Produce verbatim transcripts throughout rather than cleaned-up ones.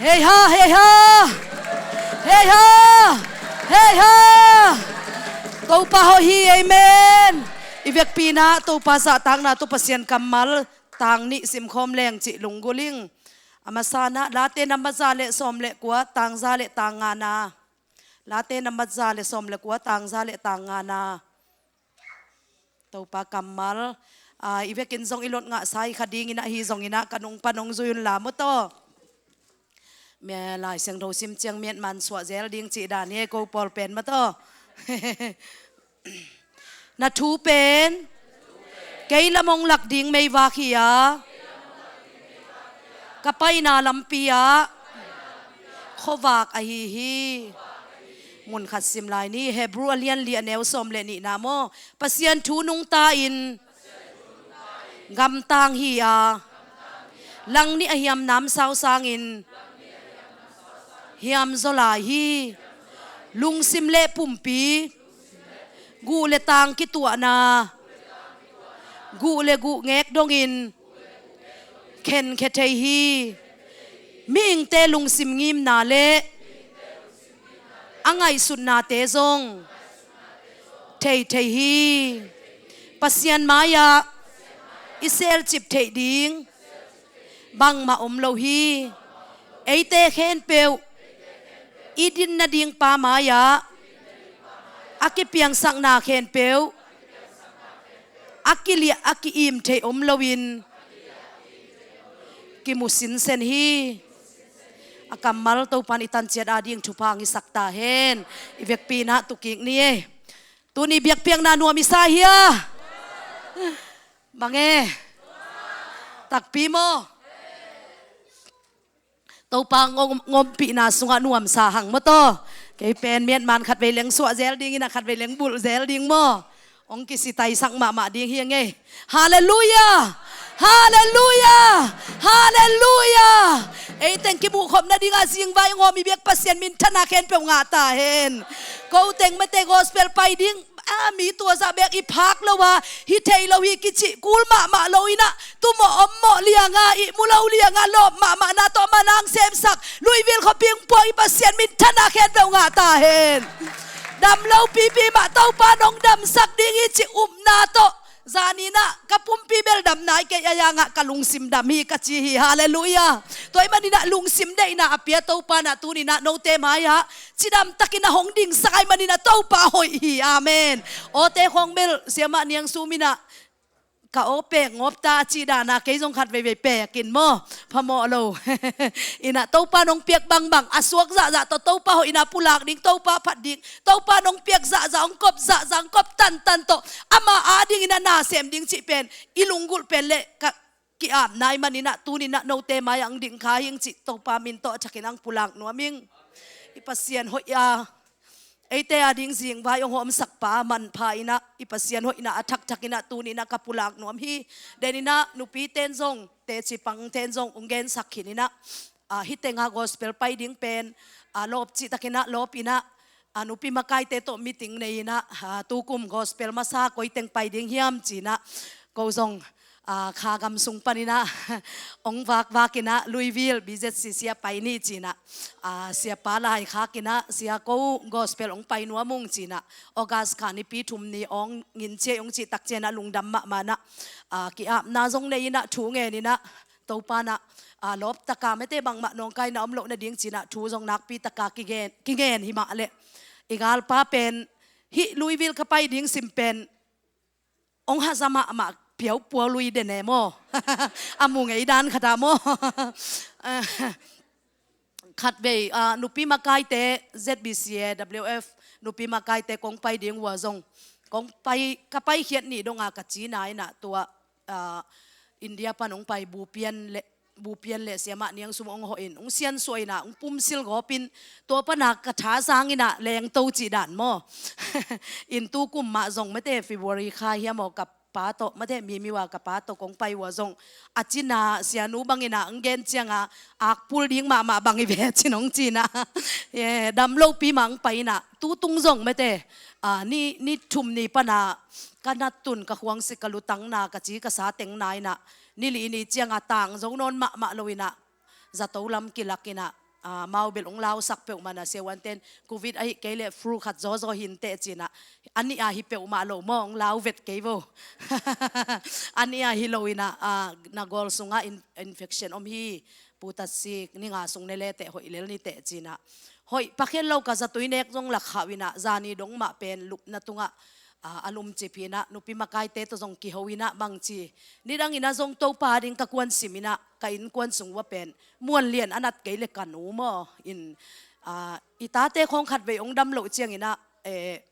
Hei ha, hei ha! Hei ha! Hei ha! Topa hoih hi, amen. I vekpi-in ah Topa zahtakna tawh Pasian kammal tang nih simkhawm leng cih lunggulh ing. A masa-in ah Late nambat za le sawm le kua, tang za le tang nga-na. Late nambat za le sawm le kua, tang za le tang nga-na. Topa kammal, ah, i vekin zong i lot ngahsa hi kha dingin ah, hi zongin ah ka nung pan hong zui un la maw taw. Mia Lai Siangtho sim ciang miat man suah zel ding cih dan hi, ko pawl pen maw taw. Na thu pen kei lam hong lak ding meivak hi a, ka paina lampi ah khuavak ahi hi. Mun khat sim lai ni. Hebru a lian li, a neu sawm le nihna maw. Pasian thu nungta-in gamtang hi a, langnih a hiam namsau sangin hiam zaw lai hi. Lungsim le pumpi, guh le tang kituahna, guh le guh ngek dongin khenkhia thei hi. Mihingte lungsim ngimna le a ngaihsutnate zong thei thei hi. Pasian mai-ah i selcip theih ding bangmah om lo hi. Eite khempeuh i din nading Pa mai-ah a kipiangsakna khempeuh a kiliah a ki-im theih om loin kimu sinsen hi. A kammal Topa'n i tanciat ading thupha hong hisak ta hen. I vekpi-in ah tukik ni e. Tuni biakpiakna nuam i sa hia? Bang e? Takpi maw? Topa ngom-, ngompihna sungah nuamsa hang maw taw. Kei pen miat man khatvei leng suah zel dingin ah, khatvei leng bulh zel ding maw. Hong kisitaisak mahmah ding hi ing e. Halleluiah! Halleluiah! Halleluiah! Ei teng kimuhkhop nadingah zingvai hong hawm i biak Pasian minthanna khempeuh ngah ta hen. Ko teng mate gospel pai ding, a, mi tua zah bek i phak lo a, hi thei lo hi kicih kul mahmah lo in ah, tumawh ommawh liangah, ihmu lo liangah lawp mahmahna tawh manang semsak Louisville khuapi hong puak i Pasian minthanna khempeuh ngah ta hen. Dam lo pipi mah Topa nong damsak ding hi cih upna tawh, zanin ah ka pumpi bel dam nai kei, a yangah ka lungsim dam hi ka ci hi. Halleluiah. Tua ahih manin ah lungsim deihna a pia Topa'n ah tuni-in ah note mai-ah cidamtakin ah hong dingsak ahih manin ah Topa hoih hi. Amen. Awte khawng bel Siamah Niang Sum in ah ka aw pek ngawp ta a cih dan a, kei zong khat veivei pek in maw, phamawh lo. In ah Topa nong piak bangbang a suak zahzah tawh Topa hoihna pulak ding, Topa phat ding, Topa nong piak zahzah hong kop zahzah hong kop tantan tawh ama adingin ah na sem ding cih pen i lunggulh pen le ka ki-apna ahih manin ah tuni-in ah note mai-ah hong ding kha hing cih Topa min tawh a thakin ah hong pulak nuam ing. I Pasian hoih a, eite ading zingvai hong hawmsak pa manpha in ah, i Pasian hoihna a thakthak in ah tuni-in ah ka pulak nuam hi. Denin ah nupite'n zong, teci pangte'n zong hong gensak khin in ah, a, hih tengah gospel pai ding pen, a, lawp cihtakin ah lawp in ah, a, nupi makaite tawh meeting nei in ah, a, tukum gospel masa koi teng pai ding hiam ci-in ah, ko zong, a, kha gam sung panin ah hong vakvak in ah Louisville B Z C C ah pai ni ci-in ah, a, siapa lai khak in ah, sia, ko gospel hong pai nuam ung ci-in ah, August kha nipi thum ni hong ngin ciai hong cih tak ciangin ah lungdam mahmah in ah, a, ki-apna zong nei in ah thu ngen in ah, Topa'n ah, a, lawptaka mate bangmah nawngkaina om loh nading ci-in ah thu zong nakpitaka kingen, kingen hi mah leh, i galpa pen hih Louisville ka pai ding sim pen hong haza mahmah, piaupua lui den e maw. A mu ngei dan khat ah maw. Khatvei, a, nupi makaite, Z B C A W F nupi makaite kong pai ding uh a zong, kong pai, ka paikhiat ni dongah ka cina in ah tua, a, India pan hong pai Bupian le, Bupian le Siamah Niang Sum hong hawh in, hong siansuah in ah, hong pumsil gawp in, tua pan ah ka tha zang in ah lengto cih dan maw. In tukum mah zong mate February kha hiam aw, ka pa tawh mate Mimiu ah ka pa tawh kong pai uh a zong, a cina sianu bangin ah hong gen ciangah, akpul ding mahmah bang hi ve cin hong ci in ah. Ye, dam lopi mah hong pai in ah, tutung zong mate, a, ni, ni thum ni pan ah ka nattun, ka khuangsik, ka lutangna, ka ci ka sa teng na in ah, ni li ni ciangah tang zo nawn mahmah lo in ah, zato lam kilak in ah, ah, mau bel hong lausak peuhmah na siavuanten covid ahi kei leh flu khat zawzaw hinteh cinah a nih a hi peuhmah lo maw, hong lau vet kei vo. A nih a hi lo inah, ah, na gawl sungah in-, infection om hi. Putat sik ni nga sung ne leteh hoih lel niteh cinah hoih pakhen lo ka zatui nek zong lakhauh inah zani dong mah pen lupna tungah, ah, a lumcip hinah nupi makaite tawh zong kiho inah bangci nidang inah zong Topa ding ka kuan sim inah ka innkuan sung ua pen muanlian a nat kei le ka nu maw in, ah, i tate khawng khatvei hong dam loh cianginah, eh,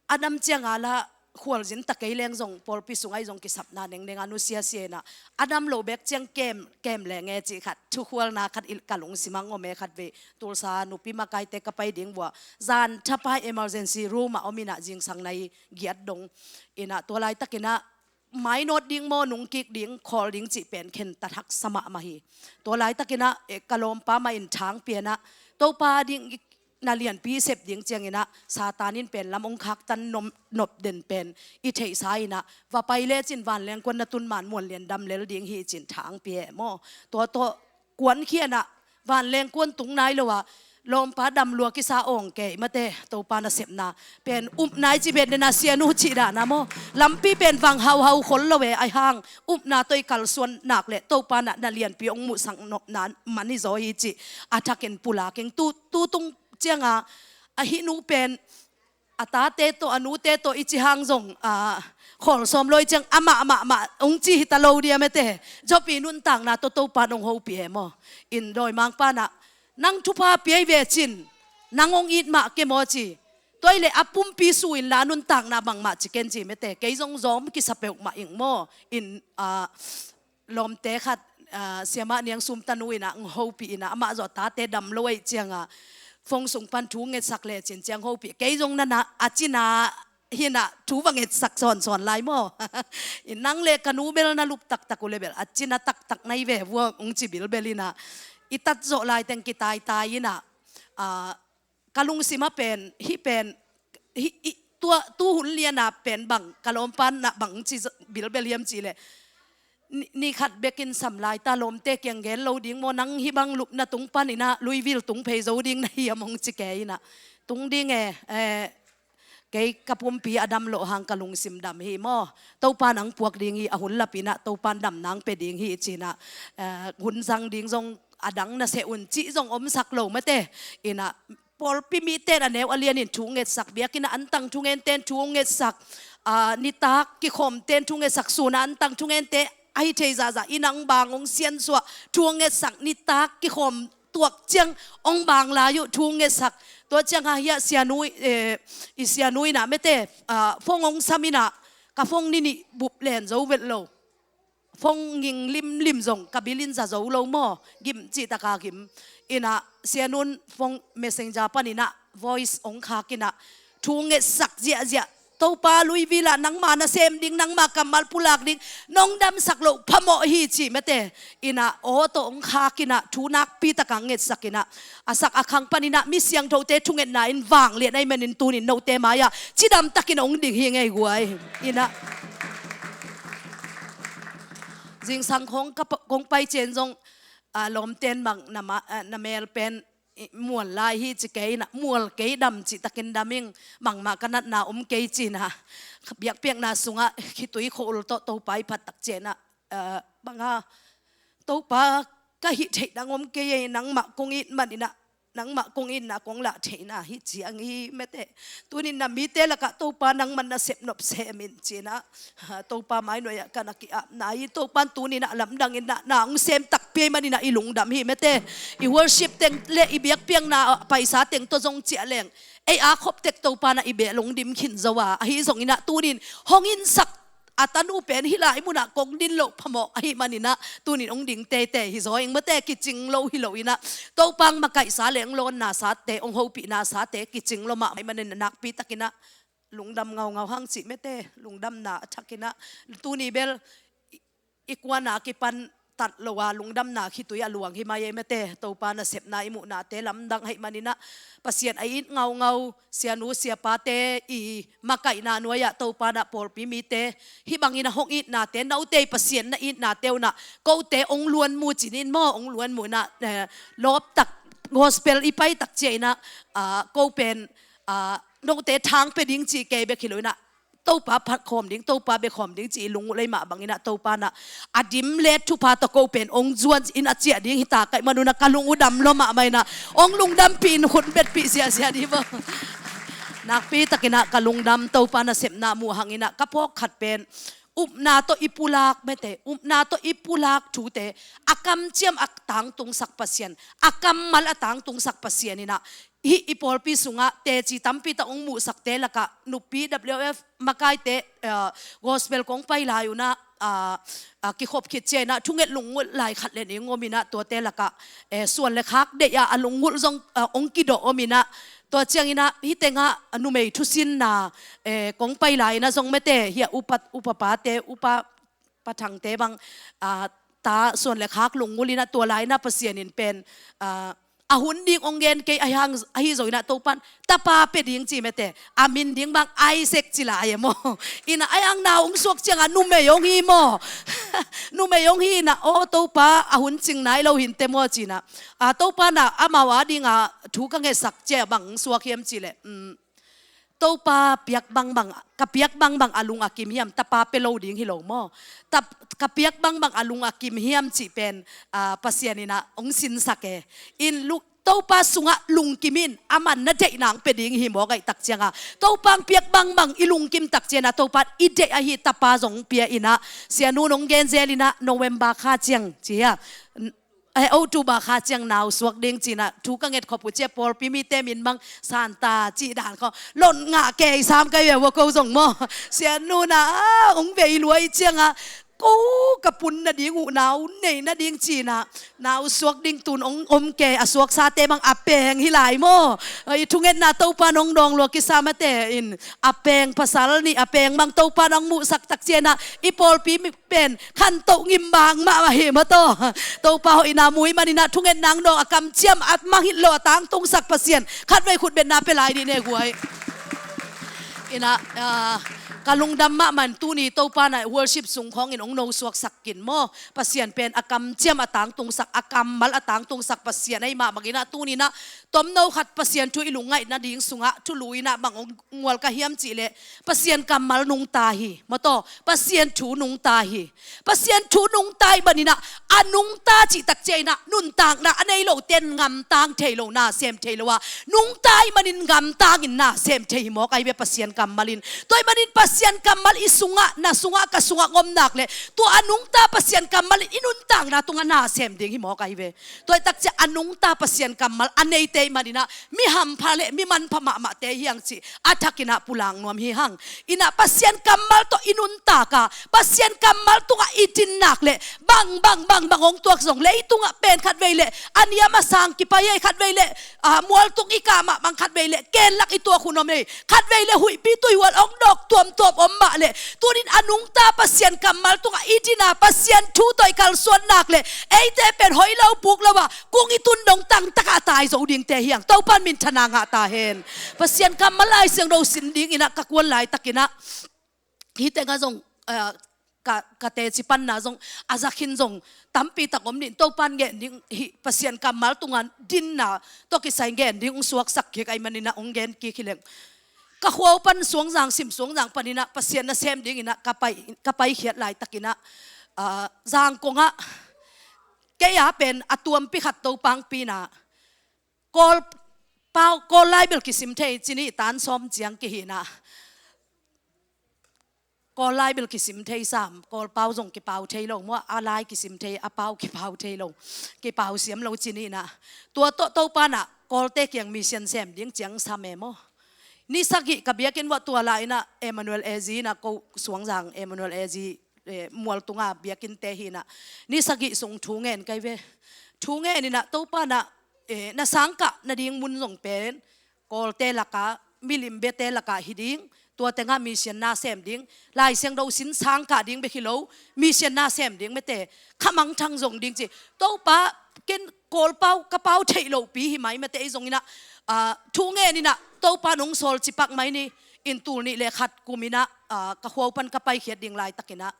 a dam cianga la khualzin ta kei leng zong pawlpi sungah i zong kisapna nengneng a nusia sia inah a dam lo bek ciang kem, kem lenge cih khat thukhualna khat i ka lungsimah hong om e. Khatvei Tulsa nupi makaite ka pai ding vua zan thapai emergency room ah om inah zingsang nai giat dong inah tua laitakinah mainawt ding maw, nungkik ding, khawl ding cih pen khentat haksa mahmah hi. Tua laitakinah, eh, ka lawmpa mah in thang pianah Topa ding i na lianpi sep ding cianginah Satan in pen lam hong khaktan nop, nop den pen i theihsa inah va pai lecin vanleng kuan na tun man muanlian dam lel ding hi cin thang pia e maw. Tua tawh kuan khianah vanleng kuan tung nai lo ah lawmpa dam lua kisa awng kei mate. Topa nasepna pen upna i ci pen dena sianu cih dahna maw, lampi pen vang hauhau khol lo e. Aihang upna tawh i kalsuan nak le Topa na, na lianpi hong muhsak nopna man hi zaw hi cih a thakin pulak ing. Tu, tu tung cianga a hih nu pen a tate tawh a nute tawh i ci hang zong, ah, khawl sawm lo i ciang amah mahmah hong ci hita lo dia mete. Job i nuntakna tawh Topa nong hopih e maw. In dawimangpa nah nang thupha piai ve cin nang hong it mah ke maw ci. Tua i le a pumpi su inla nuntakna bangmah ci ken ci mete. Kei zong zawm kisa peuhmah ing maw. In, ah, lawmte khat, ah, siamah niang sumtanu inah hong hopih inah amah zawh tate dam lo aih cianga phone sung pan thu ngetsak lecin ciang hopih. Kei zong nana a cina hinah thu va ngetsak sawnsawn lai maw. In nang le ka nu bel na lup taktak uh le bel a cina taktak nai ve vua hong ci bilbel inah i tat zawh laiteng kitaitai inah, ah, ka lungsimah pen hih pen hih, hih, tua, tu hun liana pen bang ka lawmpa nah bang ci bilbel hiam cih leh ni, ni khat bekin sam lai ta lawmte kiang gen lo ding maw, nang hih bang lupna tung paninah luivil tung phei zo ding na hiam hong ci kei inah tung ding e, eh, kei ka pumpi a dam loh hang ka lungsim dam hi maw. Topa nang puak ding hi a hun lapinah Topa dam nang pe ding hi cinah, eh, hun zang ding zong a dang na seh un cih zong omsak lo mate. Inah pawlpi mite in a neu a lianin thu ngetsak, biakinn ah antang thungente in thu ngetsak, ah, nitak kikhawmte in thu ngetsak, sun ah antang thungente ahi thei zahzah inn ah hong bang hong siansuah thu hong ngetsak, nitak kikhawm tuak ciang hong bang lai uh thu hong ngetsak. Tua ciang a hiah sianu, eh, i sianu inah mete, ah, phone hong sam inah ka phone ni nih bup len zo vet lo. Phone ging limlim zong ka bilin za zo lo maw, gim cihtaka gim. Inah sianun phone messenger paninah voice hong khak inah thu ngetsak ziahziah. Topa luivil ah nangma nasem ding, nangma kammal pulak ding, nong damsak loh phamawh hi ci mete. Inah aw tawh hong khak inah thu nakpi taka hong ngetsak inah a sak a khang paninah mi siangthote thungetna in vanglian ahih manin tunin note mai-ah cidam takin hong ding hi ngei guai. Inah zingsang khong ka pa-, kong pai cen zong, ah, lawmten bang na ma-, ah, na mel pen, i, mual lai hi ci kei inah, mual kei dam cih takin dam ing, bangmah ka natna om kei cinah biakpiakna sungah khitui khua-ul tawh Topa i phat tak cianah, ah, banga Topa ka hih theih dang om kei ei, nangmah kong it maninah nangmah kong itna kong lah theihna hi ciang hi mete. Tunin na mite lakah Topa nangman na sepnop sem in cinah, ha, Topa mainuai-ah ka na ki-apna hi. Topa in tuninah lamdang inah na hong sem takpi ahih maninah i lungdam hi mete. I worship teng le i biakpiakna paisa teng tawh zong ciah leng ei a khop tek Topa na i beh lungdim khin zo a, ahi zonginah tunin hong insak a tanu pen hih lai munah kong din loh phamawh ahih maninah tunin hong ding teitei hi zaw ing mate. Kicing lo hi lo inah Topa hong makaihsa le hong lawnna sate, hong hopihna sate kicing lo mahmah ahih manin nakpi takinah lungdam ngaungau hang cih mete. Lungdamna a thakinah tuni bel i, i kuana kipan tat lo a lungdamna khitui a luang hi mai ei mete. Topa nasepna i muhnate lamdang ahih maninah Pasian a it ngaungau sianu siapate i makaihna nuai-ah Topa nah pawlpi mite hih bangin a hong itnate, note i Pasian na itnate unah kote hong luanmu cinin maw, hong luanmu inah, eh, lawptak gospel i pai tak ciang inah, ah, ko pen, ah, note thang pia ding ci kei bek hi lo inah, Topa phat khawm ding, Topa bia khawm ding ci i lungngulh ei mah bang inah Topa nah a dim let thupha tawh ko pen ong zuan in a ciah ding hi ta ka hih man un ah ka lung uh dam lua mahmah inah ong lungdampih in khut betpih siasia dih maw. Nakpi tak inah ka lungdam, Topa nasepna muh hang inah ka phawk khat pen upna tawh i pulak mete, upna tawh i pulak thute a kamciam a tangtungsak Pasian, a kammal a tangtungsak Pasian inah hih i pawlpi sungah teci tampi tak ong muhsakte lakah nupi W F makaite, eh, gospel kong pai lai un ah, ah, ah, kikhop khit ciang inah thunget lungngulh lai khat le nih ong om inah tuate lakah, eh, suan le khak deih ah a lungngulh zong, ah, ong kidawh om inah tua ciang inah hih tengah numei thusinna, eh, kong pai lai inah zong mete hih a upa, upapate, upa pathangte bang, ah, ta suan le khak lungngulh inah tua lai inah Pasian in pen, ah, a hun ding ong gen kei ahi hang, ahi zong inah Topan tapa pia ding ci mete, a min ding bang Isaac ci lai e maw. Inah ahi hang nau ong suak ciang a numei ong hi maw. Numei ong hi inah aw Topa a hun cing nai lo hinte maw ci inah, ah, Topa nah amau a ding a thu ka ngetsak ciang bang ong suak hiam ci leh, um, Topa piak bangbang, ka piak bangbang a lung a kim hiam, tapa pia lo ding hi lo maw. Tap-, ka piak bangbang a lung a kim hiam cih pen, ah, Pasian inah ong sinsak e. In lu-, Topa sungah lungkim in, aman na deih nang pia ding hi mawk ahih tak ciang a, Topa ong piak bangbang i lungkim tak ciang a, Topa i deih ahi tapa zong pia inah, Sia Nu nong gen zel inah November kha ciang ci hia, eh, October kha ciang nau suak ding ci inah thu ka nget khop uh ciang pawlpi mite min bang Santa cih dan khaw lot ngah kei sam kai ve ua ko zong maw. Sia Nu nah, ah, ong vei luai ciang a ko ka pun nading uh nau nei nading ci inah nau suak ding tun ong om kei, a suaksate bang a peng hi lai maw. I thungetna Topa nong dawng lua kisa mate in a peng pasal nih a peng bang Topa nong muhsak tak ciang inah i pawlpi mi pen khantoh ngim bang mahmah hi maw taw. Topa hoihna mu i man inah thungetna ong dawng a kamciam a mangngilh lo a tangtungsak Pasian khatvei khutbetna pia lai dih ne guai. Inah, ah, ka lungdam mahmah in tuni Topa nah worship sung khawng in ong no suaksak kin maw. Pasian pen a kamciam a tangtungsak, a kammal a tangtungsak Pasian ahi mahmah inah tuni nah tomno khat Pasian thu i lungngaih nading sungah thulu inah bang ong ngual ka hiam cih leh Pasian kammal nungta hi maw taw. Pasian thu nungta hi. Pasian thu nungta i man inah a nungta cih tak ciang inah nuntakna a nei lote in ngamtang thei lo, na sem thei lo a, nungta i man in ngamtang in na sem thei hi mawk ahi ve Pasian kammal in. Tua i man in Pasian kammal i sungah, na sungah, ka sungah ong om nak leh tua a nungta Pasian kammal in i nuntakna tungah na sem ding hi mawk ahi ve. Tua i tak ciang a nungta Pasian kammal a neite i man inah mi hampha le mi manpha mahmahte hi hang cih a thak inah pulak nuam hi hang. Inah Pasian kammal tawh i nuntak a, Pasian kammal tungah i din nak leh bang, bang, bang, bang ong tuak zong leh i tungah pen khatvei leh a niam a sang kipai ei, khatvei leh, ah, mualtung i kah mah bang, khatvei leh kenlak i tuak hun om ei, khatvei leh huihpi tuihual ong dawk tuamtuam om mah leh tuni in a nungta Pasian kammal tungah i din a, Pasian thu tawh i kalsuan nak leh eite pen hoih lo puk lo a kung i tun dong tangtak a tai zo dingte hi hang. Topan minthana ngah ta hen. Pasian kammal Lai Siangtho sin ding inah ka kuan laitak inah hih tengah zong, ah, ka, ka teci panna zong a za khin zong tampi tak om nih. Topan gen ding hih Pasian kammal tungah dinna tawh kisai gen ding ong suaksak kik ahi man inah ong gen kik hi leng. Ka khua uh pan Suangzang, sim Suangzang pan inah Pasian nasem ding inah ka pai, ka paikhiat laitak inah, ah, Zangkong ah kei a pen a tuampi khat Topa ong pi inah Kawl pau, Kawl lai bel kisim thei, ci nih tan sawm ciang kihi inah Kawl lai bel kisim thei sam, Kawl pau zong kipau thei lo maw, a lai kisim thei, a pau kipau thei lo, kipau siam lo ci nih inah. Tua tawh Topa nah Kawlte kiang mission sem ding ciang sam e maw. Ni sagih ka biakinn uah tua lai inah Emmanuel A Z inah ko Suangzang Emmanuel A Z, eh, mual tunga biakinnte hi inah ni sagih sung thu ngen kai ve. Thu ngen inah Topa nah, eh, na sangkah nading mun zong pen Kawlte lakah, milim biate lakah hi ding, tua tengah mission na sem ding, Lai Siangtho sin sangkah ding bek hi lo, mission na sem ding mete, khamangthang zong ding ci. Topa, ken Kawl pau, ka pau theih lohpi hi mai mete, ei zong inah, ah, thu ngen inah Topa nong sawl cipak mai ni, in tul nih le khat kum inah, ah, ka khua uh pan ka paikhiat ding laitak inah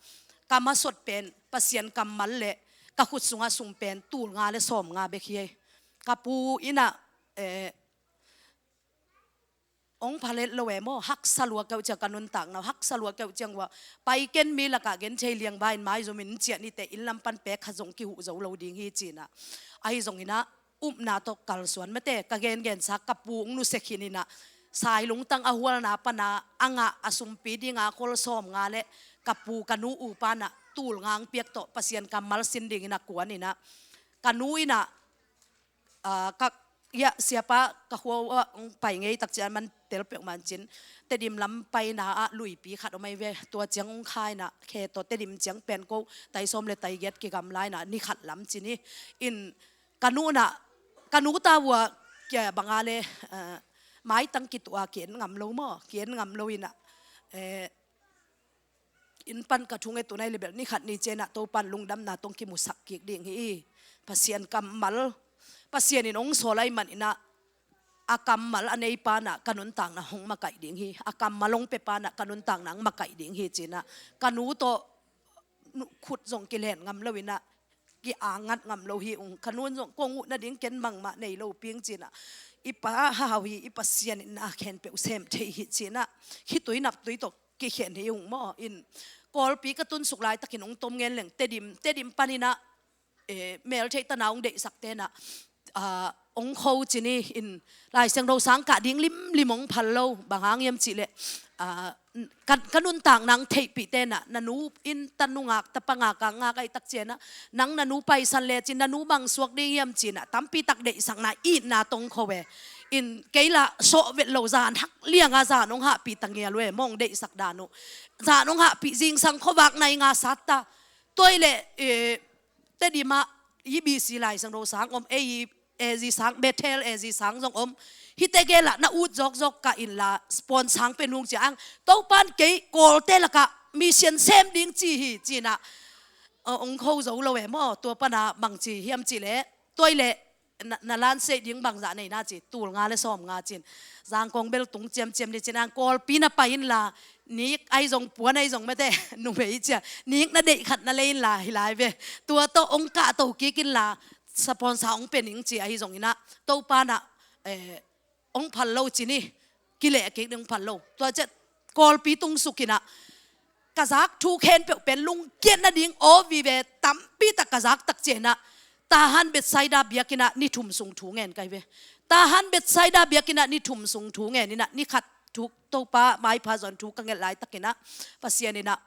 ka masot pen Pasian kammal le ka khut sungah sum pen tul nga le sawm nga bek hi ei. ka pu in ah, eh, hong phalet lo e maw, haksa lua keuh ciang ka nuntakna uh, haksa lua keuh ciang uh ah, pai ken mi lakah gen thei liang, bai in maizumin ciah nite, inn lam pan pek khat zong kihuh zo lo ding hi ci-in ah. Ahi zongin ah, upna tawh kalsuan mate, ka gengensa ka pu hong nusia khin in ah, sai lungtang a hualna pan a ngah a sumpi dinga khol sawmnga le ka pu ka nu upa in ah tulnga hong piak tawh Pasian kammal sin dingin a kuan in ah, ka nu in ah, ah, ka, ya, siapa ka khua uh ah hong pai ngei tak ciang man tel peuhmah cin, Tedim lam paina ah luipi khat om ahi ve, tua ciang hong kha in ah, khe tawh Tedim ciang pen ko tai sawm le tai giat kigamla in ah, ni khat lam cin hi. In ka nu in ah, ka nu ta uh ah, kia banga le, eh, maitang kituah a ki-en ngam lo maw, ki-en ngam lo in ah, eh, inn pan ka thunget uh nai le bel ni khat ni ciang ah Topan lungdamna tawh hong kimusak kik ding hi. Pasian kammal, Pasian in hong sawl ahih manin ah, a kammal a neipa in ah ka nuntakna hong makaih ding hi, a kammal hong pepa in ah ka nuntakna hong makaih ding hi ci-in ah, ka nu tawh nu khut zong kilen ngam lo in ah, ki-angat ngam lo hi ung. Ka nu in zong kong uh nading ken bangmah nei lo ping ci-in ah, i Pa hau hi, i Pasian in na khempeuh sem thei hi ci-in ah, khitui naptui tawh kikhen hi ung maw. In Kawlpi ka tunsuk laitakin hong tom ngen leng Tedim, Tedim panin ah, eh, meltheih tana hong deihsakte in ah, ah, hong kho cin hi. In Lai Siangtho sang kah ding limlim hong phal lo, bang hang hiam cih leh, ah, ka, ka nuntakna hong theihpihte in ah, na nu in ta nungak ta pangak a ngak ahih tak ciang ah, nang na nu paisan lecin na nu bang suak ding hiam ci-in ah, tampi tak deihsakna itna tawh hong kho e. In kei lah sawh vet lo, zan hak lianga zan hong hahpih ta ngial uh e, mong deihsak dan uh. Zan hong hahpih, zingsang khuavak nai nga sat ta. Tua hi leh, eh, Tedim ah, i B C Lai Siangtho sang om, ei i A Z sang, Bethel A Z sang zong om. Hihte gel ah na ut zawkzawk kah inla, spawn sang pen hung ciah ang. Topan kei Kawlte lakah mission sem ding ci hi, ci-in ah, ah, hong kho zo lo e maw. Tua pan ah bang ci hiam cih leh, tua hi leh, na, na lanseih ding bangzah nei na ci, tulnga le sawmnga ci-in. Zangkong bel tung ciamciam ni ci-in ang, Kawlpi na pai inla, nik ahi zong puan ahi zong mate, numei cia, nik na deih khat na lei inla hi lai ve. Tua tawh hong kahto kik inla, spawn sang hong pia ning ci ahi zongin ah, Topan ah, eh, hong phal lo cin hi, kileh kik ding hong phal lo. Tua ciah Kawlpi tunsuk in ah, ka zak thu khempeuh pen lungkiat nading aw vive, tampi tak ka zak tak ciang ah, Tahan Bethsaida biakinn ah ni thum sung thu ngen ka hi ve. Tahan Bethsaida biakinn ah ni thum sung thu ngen in ah, ni khat thu Topa maipha zaw-in thu ka ngelh laitakin ah, Pasian in ah,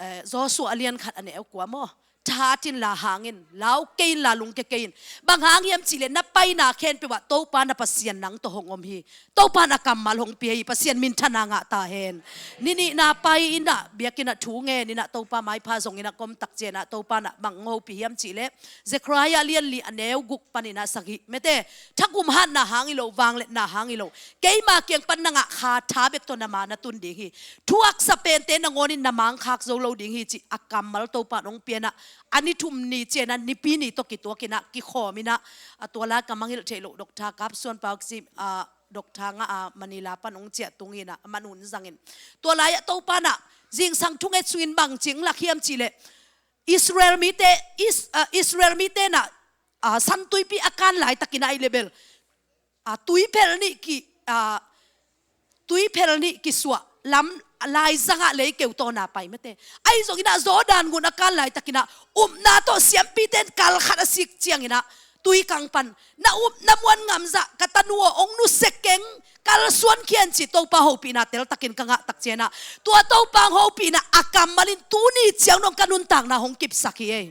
eh, Joshua a lian khat a neu kua maw, thahat inla hang in, lau kei inla lungkia kei in. Bang hang hiam cih leh na paina khempeuh ah Topa na Pasian nang tawh hong om hi. Topa in a kammal hong pia hi, Pasian minthanna ngah ta hen. Ni nihna pai in ah, biakinn ah thu ngen in ah, Topa maipha zongin ah ka om tak ciang ah, Topa in ah bang hong hopih hiam cih leh, Zechariah lian li a neu guk panin ah sagih, mate, thagum hatna hang hi lo, vangliatna hang hi lo, keima kiang pan na ngah kha tha bek tawh na ma na tun ding hi. Thuaksa pente nangawn in na ma hong khak zo lo ding hi cih a kammal Topa in hong pia in ah, a ni thum ni ciang ah, Nipi ni tawh kituak in ah, kikhawm in ah, a tua lai ka mangngilh theih loh Doctor Kap Suan Pau kici, ah, Doctor Nga a Manila pan hong ciah tung in ah, a man hun zangin. Tua lai ah Topa in ah, zingsang thunget sungin bang ci hong lak hiam cih leh, Israel mite, Is-, ah, Israel mite in ah, ah, San Tuipi a kan laitakin ah, ahi leh bel, ah, tuiphel nih ki, ah, tuiphel nih kisuah lam, laizang ah lei keu tawh na pai mate. Ahi zongin ah Jordan ngun a kan laitakin ah, upna tawh siampite in kal khat a sik ciangin ah, tuikang pan na up na muan ngamzah, ka tanu aw, hong nusia keng, kalsuan khia in ci Topa hopihna teltakin ka ngah tak ciang ah, tua Topa hong hopihna a kammal in tuni ciang dong ka nuntakna hong kipsak hi ei.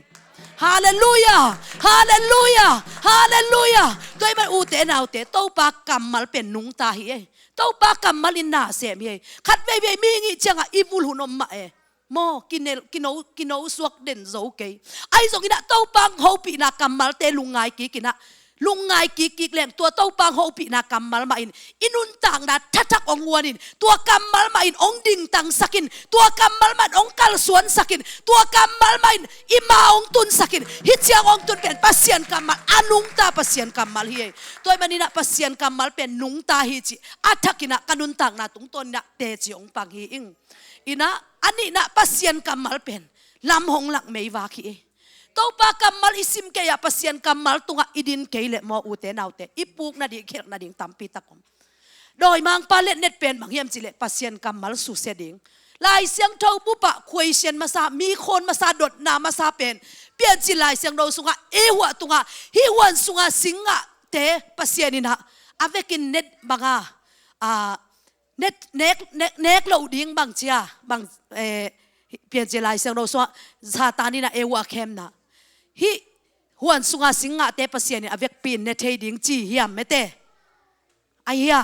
Halleluiah! Halleluiah! Halleluiah! Tua ahih man ute naute, Topa kammal pen nungta hi ei. Topa kammal in na sem hi ei. Khat veivei mihing hih ciang ah i vul hun om mah e. Maw, kinel, kino, kino suak den zo kei. Ahi zongin ah Topa hong hopihna kammalte lungngai kik in ah, lungngai kik kik leng, tua Topa hong hopihna kammal mah in i nuntakna thathak hong huan in, tua kammal mah in hong dingtangsak in, tua kammal mah in hong kalsuansak in, tua kammal mah in i ma hong tunsak in. Hih ciang hong tun pen Pasian kammal, a nungta Pasian kammal hi ei. Tua ahih manin ah Pasian kammal pen nungta hi cih a thakin ah ka nuntakna tungtawnin ah teci hong pang hi ing. In ah, a nihna, Pasian kammal pen lam hong lak meivak hi ei. Topa kammal i sim kei a, Pasian kammal tungah i din kei leh maw, ute naute, i puk nading, i khelh nading tampi tak om. Dawimangpa letnet pen bang hiam cih leh Pasian kammal susia ding. Lai Siangtho bupah question masa, mi khawn masa, dotna masa pen Piancil Lai Siangtho sungah, i huah tungah, hih huan sunga sing ngahte Pasian in ah a vekin net banga, a, nek, nek, nek, nek loh ding bang ci a, bang, eh, Piancil Lai Siangtho sungah Satan in ah Eva a khemna, hih huan sunga sing ngahte Pasian in a vekpi in ne thei ding ci hiam, mete? Ahi a,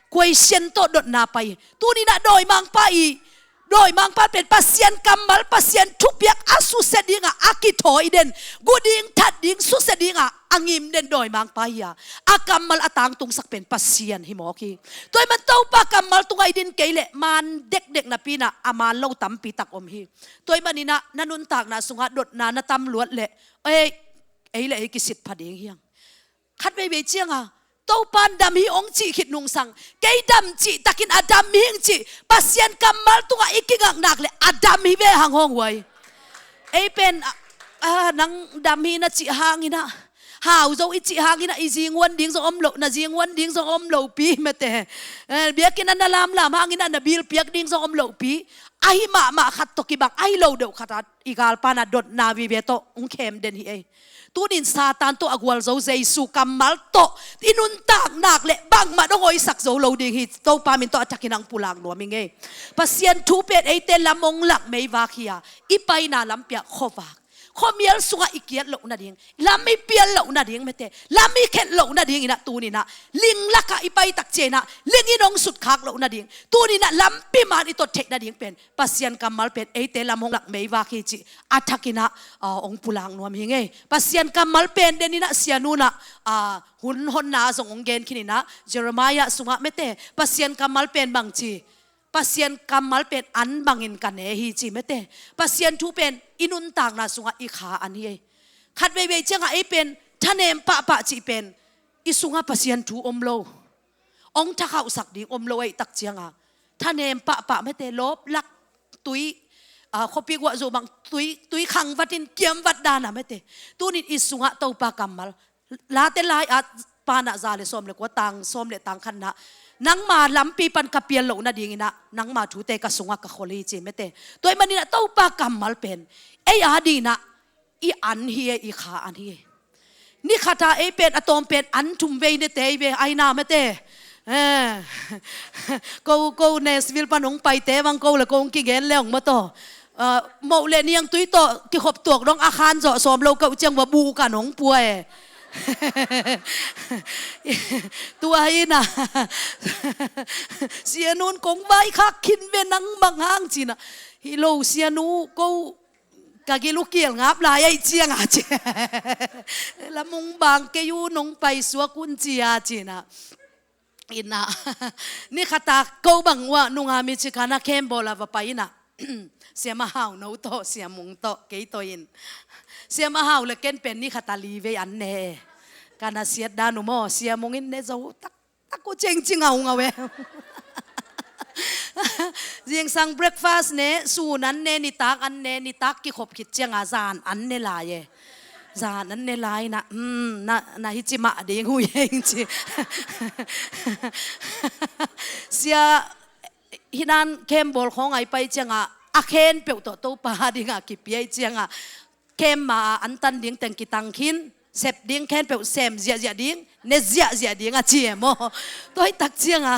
question tawh dotna pai. Tuni in ah dawimangpa i, dawimangpa pen Pasian kammal, Pasian thupiak a susia dingah a kithawi den, gu ding, that ding, susia dingah a ngim den dawimangpa hi a, a kammal a tangtungsak pen Pasian hi mawk hi. Tua ahih man Topa kammal tungah i din kei leh man dekdek napi in ah a man lo tampi tak om hi. Tua ahih manin ah na nuntakna sungah dotna na tam luat leh, ei, ei le ei kisit pha ding hi hang. Khat veivei cianga Topa in dam hi hong cih khit nungsang, kei dam cih takin a dam hi ing cih, Pasian kammal tungah i kingak nak leh a dam hi ve hang hong huai. Ei pen, a, a, nang dam hi na cih hangin ah, hau zo i cih hangin ah, i zinghuan ding zong om lo, na zinghuan ding zong om lopi, mete. Eh, biakinn ah na lamlam hangin ah na bill piak ding zong om lopi. Ahi mahmah khat tawh kibang, ahi lo deuh khat ah i galpa in ah dotna vive tawh hong khem den hi ei. Tunin Satan tawh a gualzo Jesu kammal tawh i nuntak nak leh bangmah dong hoihsak zo lo ding hi. Topa min tawh a thakin hong pulak nuam ing ei. Pasian thu pen eite lam hong lak meivak hi a, i paina lampi ah khuavak, khuamial sungah i kiat loh nading, lam i pial loh nading, mete, lam i khelh loh nading in ah tuni in ah ling lakah i pai tak ciang in ah ling in hong sutkhak loh nading, tuni in ah lampi man i tot theih nading pen Pasian kammal pen eite lam hong lak meivak hi cih a thakin ah, ah, hong pulak nuam hi ing ei. Pasian kammal pen den in ah sianu in ah, ah, hun honna zong hong gen khin in ah, Jeremiah sungah, mete, Pasian kammal pen bang ci, Pasian kammal pen an bangin ka ne hi ci, mete. Pasian thu pen i nuntakna sungah i kha an hi ei. Khat veivei ciangah ei pen thanem pahpah cih pen i sungah Pasian thu om lo, hong thakhauhsak ding om lo ahih tak cianga thanem pahpah, mete, lawp lak, tui, ah, khuapi guah zo bang tui, tui khang vat in kiam vat dan a, mete. Tunin i sungah Topa kammal, Late lai-at pan ah za le sawm le kua, tang sawm le tang khatna, nangma lampi pan ka pial loh nading in ah nangma thute ka sungah ka khol hi ci, mete. Tua ahih manin ah Topa kammal pen ei ading in ah i an hi ei, i kha an hi ei. Ni khat ah ei pen a tawm pen an thum vei ne tei ve, ai na, mete. Eh. Ko, ko Nashville pan hong paite bang ko le ko hong kigen le hong maw taw. Ah, moh le niangtui tawh kikhop tuak dong a khan zawh sawm lo keuh ciang va buh kan hong pua e. Tua hi in ah, sianu in kong vaikhak khin ve nang bang hang ci in ah. Hi lo sianu, ko ka gil uh kial ngap lai ahih ciang a ci. Lam hong bang kei un, hong paisuak un ci a ci in ah. In ah, ni khat ah ko bang uh ah nungah mi ci khan a khembawl ah va pai in ah, Sia Mahau no tawh, Sia Mung tawh, kei tawh in. Sia Mahau le ken pen ni khat ah li vei an ne e. Ka na siat dan uh maw, Sia Mung in ne zo tak tak uh cengcing a hong au e. Zingsang breakfast ne, sun an ne, nitak an ne, nitak kikhop khit ciang a zan an ne lai e. Zan an ne lai in ah, hmm, na, na hi ci mah ding uh hi ing ci. Sia, hi nan khembawl khawng ah i pai ciang a, a khenpeuh tawh Topa ading ah kipia ahih ciang a, khem ma a antan ding teng kitang khin, sep ding khempeuh sem ziahziah ding, ne ziahziah ding a ci e maw. Tua ahih tak ciang a,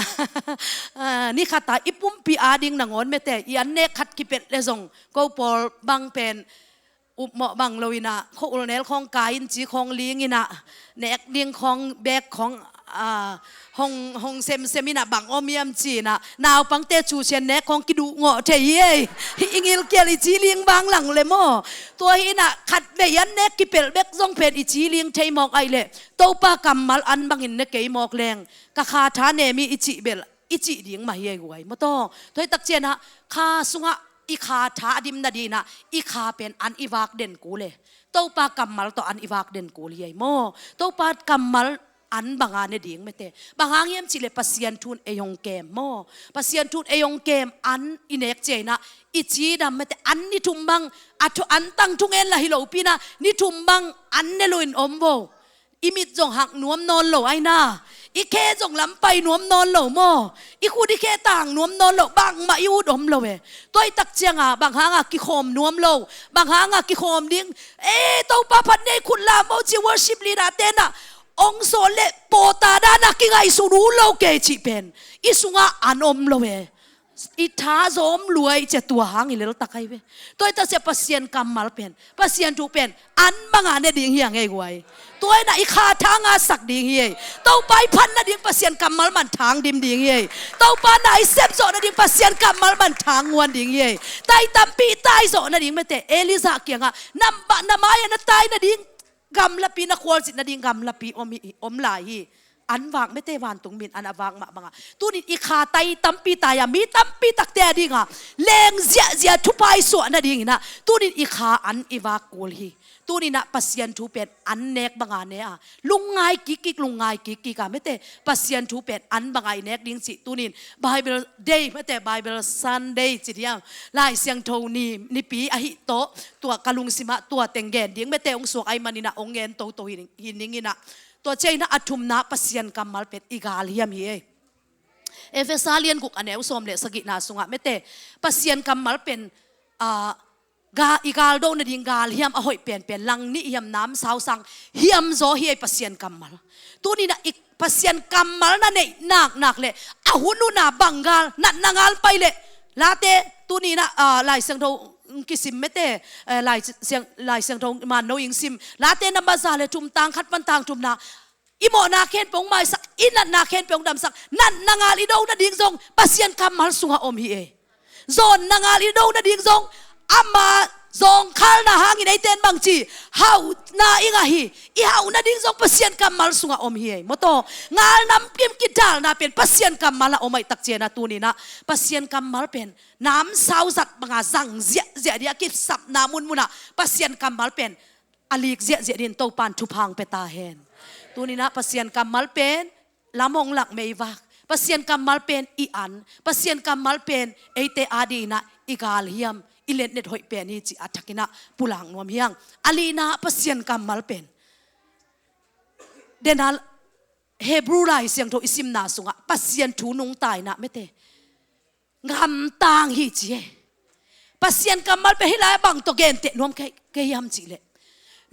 ah, ni khat ah i pumpi ading nangawn, mete, i an nek khat kipelh le zong, ko pawl bang pen upmawh bang lo in ah, khua-ul nel khawng kai in ci khawng ling in ah, nek ding khawng, bek khawng, ah, hong, hong semsem in ah, bang om hiam ci in ah, naupangte cu sian nek khawng kiduh ngawh thei hi ei. Hih i ngilkial i ci ling bang lang le maw. Tua hi in ah, khat vei an nek kipelh bek zong pen i ci ling thei mawk ahih leh, Topa kammal an bangin ne kei mawk leng, ka kha tha nem hi i cih bel i cih ding mah hi ei guai, maw taw. Tua ahih tak ciang a, kha sungah i kha tha a dim nading in ah, i kha pen an i vak den kul e. Topa kammal tawh an i vak den kul hi ei maw. Topa kammal an banga ne ding mete. Bang hang hiam cihleh Pasian thu in ei hong kem maw? Pasian thu in ei hong kem an i nek ciangin ah i cidam mete. An ni thum bang, a thu, an tang thungen lah hi lopi-in ah ni thum bang an ne loin om vo. I mit zong hak nuam nawn lo ai na. I khe zong lam pai nuam nawn lo maw? I khut i khe tang nuam nawn lo, bangmah i ut om lo e. Tua ahih tak ciangin bang hanga kikhawm nuam lo, bang hanga kikhawm ding, e, Topa phat ni ei, khut lam maw ci worship leader te'n ah ong sawt leh pawta dan ah kingaihsun ut lo kei cih pen i sungah an om lo e. I tha zawm lua i ci a, tua hang i lel tak ai ve. Tua ahih tak ciang Pasian kammal pen, Pasian thu pen an banga ne ding hi hang ei guai. Tua in ah i kha thang a sak ding hi ei. Topa i phat nading Pasian kammal mah in thang dim ding hi ei. Topa na i sep zawh nading Pasian kammal mah in thang nguan ding hi ei. Tai tampi tai zawh nading mete. Elijah kiangah na, na mai-ah na tai nading gamlapi, na khualzin nading gamlapi om hi, om lai hi. An vak mete, vantung mi in an a vak mah banga. Tunin i kha tai tampi tai a, mi tampi takte a dinga leng ziahziah thupha i suah nadingin ah tunin i kha an i vak kul hi. Tunin ah Pasian thu pen an nek banga ne a, lungngai kikkik, lungngai kikkik a mete, Pasian thu pen an banga i nek ding cih tunin Bible Day mete, Bible Sunday ci diam, Lai Siangtho ni, nipi ahi tawh, tua ka lungsimah tua teng gen ding mete, ong suak ai manin ah ong gen toto hi, hi ning in ah. Tua ciangin ah a thumna Pasian kammal pen i galhiam hi ei. Efesa lian guk a neu sawm le sagihna sungah mete, Pasian kammal pen, ah, ga, i galdo nading galhiam a hoih penpen, langnih hiam, namsau sang hiam zaw hi ei Pasian kammal. Tunin ah i Pasian kammal na neih naknak leh a hun hun a bang gal, natna ngal pai leh, Late, tunin ah, ah, Lai Siangtho kisim mete, eh, Lai Siang, Lai Siangtho man no ing sim. Late number za le thum, tang khat pan tang thumna, i mawhna khempeuh hong maisak, i natna khempeuh hong damsak, natna ngal i do nading zong Pasian kammal sungah om hi ei. Zawnna ngal i do nading zong ama zawngkhalna hangin eite in bangci hauhna i ngah hi. I hauh nading zong Pasian kammal sungah om hi ei. Maw taw, ngal namkim kidalna pen Pasian kammal ah om ahih tak ciangin ah tunin ah Pasian kammal pen namsau zat banga zang ziahziah ding a, kisapna munmun ah Pasian kammal pen a lik ziahziah dingin Topa in thupha hong pia ta hen. Tunin ah Pasian kammal pen lam hong lak meivak, Pasian kammal pen i an, Pasian kammal pen eite a dingin ah i galhiam, i letnet hoih pen hi cih a thakin ah pulak nuam hi hang. A lina Pasian kammal pen, den a Hebrew Lai Siangtho i simna sungah Pasian thu nungta in ah mete, ngamtang hi ci e. Pasian kammal pen hih lai-ah bang tawh genteh nuam kei, kei hiam cihleh,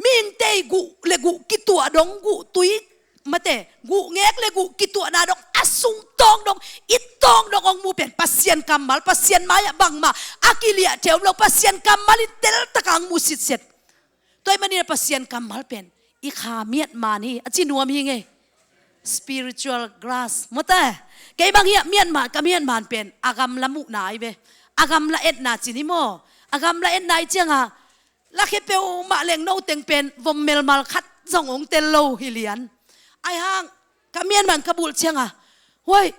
mihingte i guh le guh kituah dong, guh tui mate, guh ngek le guh kituahna dong, a sung tawng dong, i tawng dong hong mu pen Pasian kammal, Pasian mai-ah bangmah a kiliahthei om lo, Pasian kammal in teltak a hong mu sitset. Tua ahih manin ah Pasian kammal pen i kha miatman hi, a ci nuam hi ngei. Spiritual glass. Maw te, kei bang hiah miatman, ka miatman pen a gamla muhna ai ve. A gamla etna ci ni maw. A gamla etna i ciangin ah, lakhia peuhmah leng no teng pen vom melmal khat zong hong tel lo hi lian. Ahih hang ka miatman ka bulh ciangin ah, huai,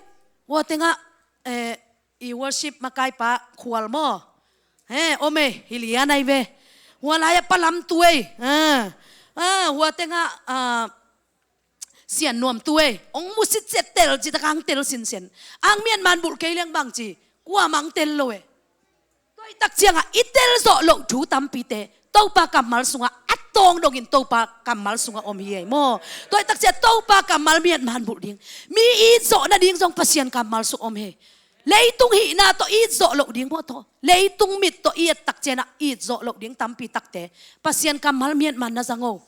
hua tengah, eh, i worship makaipa Khual maw, he, om e, hi lian ai ve. Hua lai-ah Pa Lam tu ei. Ah, ah, hua tengah, ah, Sian Nuam tu ei. Hong mu sitset, tel citak a hong tel sinsen. A hang miatman bulh kei leng bangci, kuamah hong tel lo e. Tua ahih tak ciangin ah i tel zawh loh thu tampite Topa kammal sungah a tawng dongin Topa kammal sungah om hi ei maw. Tua ahih tak ciangin ah Topa kammal miatman bulh ding, mi it zawh nading zong Pasian kammal sung om hi. Leitung hihna tawh it zawh loh ding maw taw, leitung mit tawh i et tak ciangin ah it zawh loh ding tampi takte Pasian kammal miatman na zang o,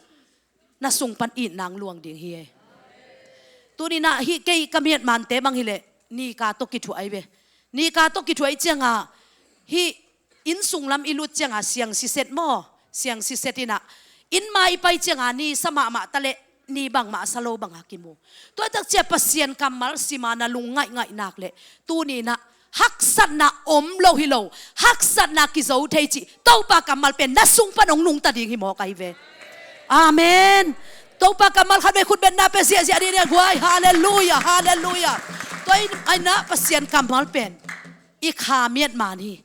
na sung pan itna hong luang ding hi ei. Tunin ah hih kei ka miatmante bang hileh Nika tawh kithuah ai ve. Nika tawh kithuah i ciangin ah, hih inn sunglam i lut ciangin ah siang siset maw, siang siset in ah, inn mai i pai ciangin ah ni sa mahmah ta leh ni bangmah a sa lo bang a kimu. Tua ahih tak ciangin ah Pasian kammal sim a na lung ngaihngaih nak leh, tunin ah haksatna om lo hi lo, haksatna kizo thei cih Topa kammal pen na sung pan hong nungta ding hi mawk ai ve. Amen. Topa kammal khat vei khut betna pia ziahziah dih ni a guai. Halleluiah, halleluiah. Tua ahih manin ah Pasian kammal pen i kha miatman hi.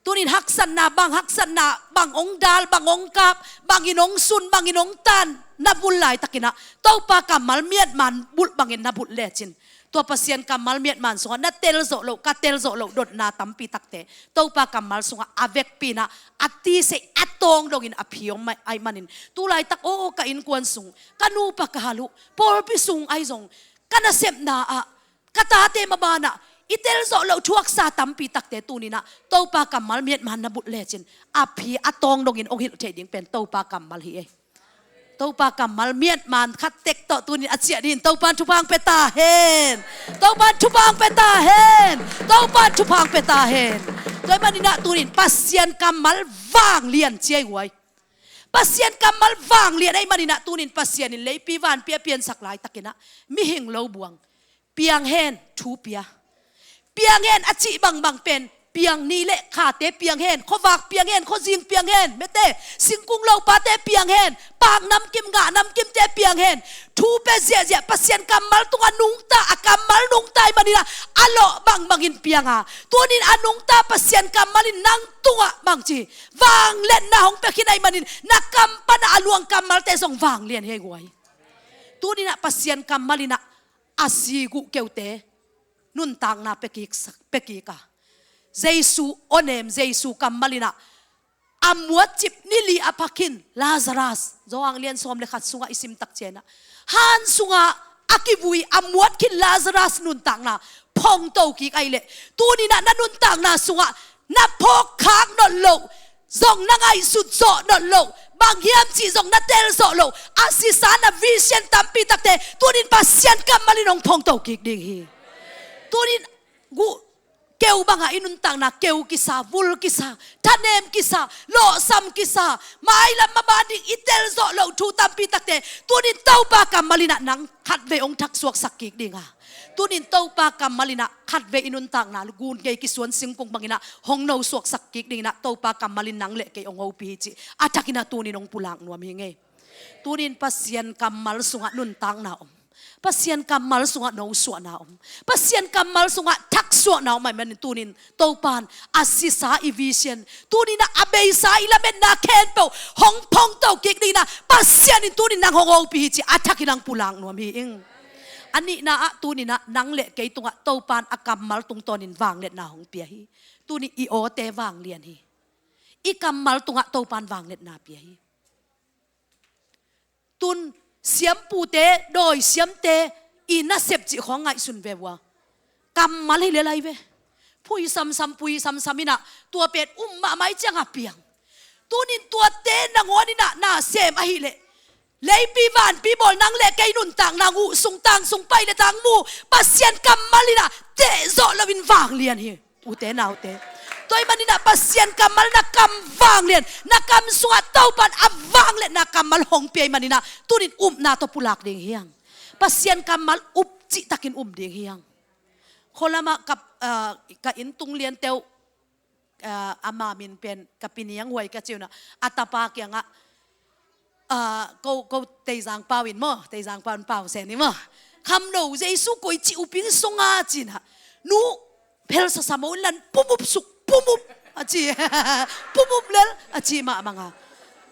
Tunin haksatna bang, haksatna bang hong dal, bang hong kap, bangin hong sun, bangin hong tan, na bul laitakin ah Topa kammal miatman bulh bangin na bulh lecin, tua Pasian kammal miatman sungah na telzawh loh, ka telzawh loh dotna tampi takte Topa kammal sungah a vekpi-in ah a tise a tawng dongin a phi om ahih manin, tu laitak aw, ka innkuan sung, ka nupa ka hal uh, pawlpi sung ahi zong, ka nasepna ah, ka tate maban ah i telzawh loh thuaksa tampi takte tuni-in ah Topa kammal miatman na bulh lecin a phi a tawng dongin hong hilh theih ding pen Topa kammal hi ei. Topa kammal miatman khat tek tawh tuni-in a ciah dingin Topa in thupha hong pia ta hen. Topa in thupha hong pia ta hen. Topa in thupha hong pia ta hen. Tua ahih manin ah tuni-in Pasian kammal vanglian ci ei guai. Pasian kammal vanglian ahih manin ah tuni-in Pasian in leipi vanpi a piansak laitakin ah mihing lo buang, piang hen, thu pia. Piang hen a cih bangbang pen piang ni le khate piang hen, khuavak piang hen, khuazing piang hen, mete, singkung lopate piang hen, pak namkim, gah namkimte piang hen. Thu pia ziahziah, Pasian kammal tungah nungta, a kammal nungta ahih manin ah a lawh bangbangin piang a, tuni-in a nungta Pasian kammal in nang tungah bangci, vangliatna hong pia khin ahih manin na kam pan ah a luang kammalte zong vanglian hi ei guai. Tuni-in ah Pasian kammal in ah a sik uh keute nuntakna pia kik sak, pia kik a, Jesu awnem, Jesu kammal in ah a muatcip ni li a pha khin Lazarus, Johan lian sawm le khat sungah i sim tak ciangin ah, han sungah a kivui a muat khin Lazarus nuntakna phongto kik ahih leh, tuni-in ah na nuntakna sungah na phawkkhak nawn loh, zong na ngaihsut zawh nawn loh, bang hiam cih zong na telzawh loh, a sisa na vision tampi takte tuni-in Pasian kammal in hong phongto kik ding hi. Tuni-in guh keu bangah i nuntakna keu kisa, vul kisa, thanem kisa, lawhsam kisa, mailam maban ding i telzawh loh thu tampi takte tuni-in Topa kammal in ah nang khatvei hong thaksuaksak kik ding a, tuni-in Topa kammal in ah khatvei i nuntakna gun ngei kisuan singkung bangin ah hong nosuaksak kik dingin ah Topa kammal in nang le kei hong hopih hi cih a thakin ah tuni-in hong pulak nuam hi ing ei. Tuni-in Pasian kammal sungah nuntakna om, Pasian kammal sungah nosuahna om, Pasian kammal sungah thaksuahna om ahih manin tuni-in Topa in a sisa i vision, tuni-in ah a beisa i lametna khempeuh hong phongto kik dingin ah Pasian in tuni-in nang hong hopih hi cih a thakin hong pulak nuam hi ing. A nihna ah tuni-in ah nang le kei tungah Topa in a kammal tungtawnin vangliatna hong pia hi. Tuni i awte vanglian hi. I kammal tungah Topa in vangliatna pia hi. Tun siampute, dawi siamte i nasep cih khawng ngaihsun ve uh a, kammal hi lel ahi ve. Phui samsam, phui samsam in ah tua pen um mahmah ahih ciangah piang. Tuni-in tuate nangawn in ah na sem ahih leh, leipi vanpi bawl nang le kei nuntakna, guh sung tang sung, pai le tang mu, Pasian kammal in ah tehzawh loin vanglian hi. Ute naute, tua ahih manin ah Pasian kammal na kam vanglian, na kam sungah Topa in a vangliatna kammal hong pia ahih manin ah tuni-in upna tawh pulak ding hi hang. Pasian kammal up cihtakin um ding hi hang. Khualamah ka, ah, ka inn tung liante uh, ah, ama min pen ka pi Niang Huai ka ci un ah, a tapa kiangah, ah, ko, ko Teizang pau in maw, Teizang pau in pau sen ni maw, Khamno, Jesu koici up ing sung a, ci-in ah, nu, phel sasamo in lan pumup suk, pumup a ci. Pumup lel a ci mahmah a.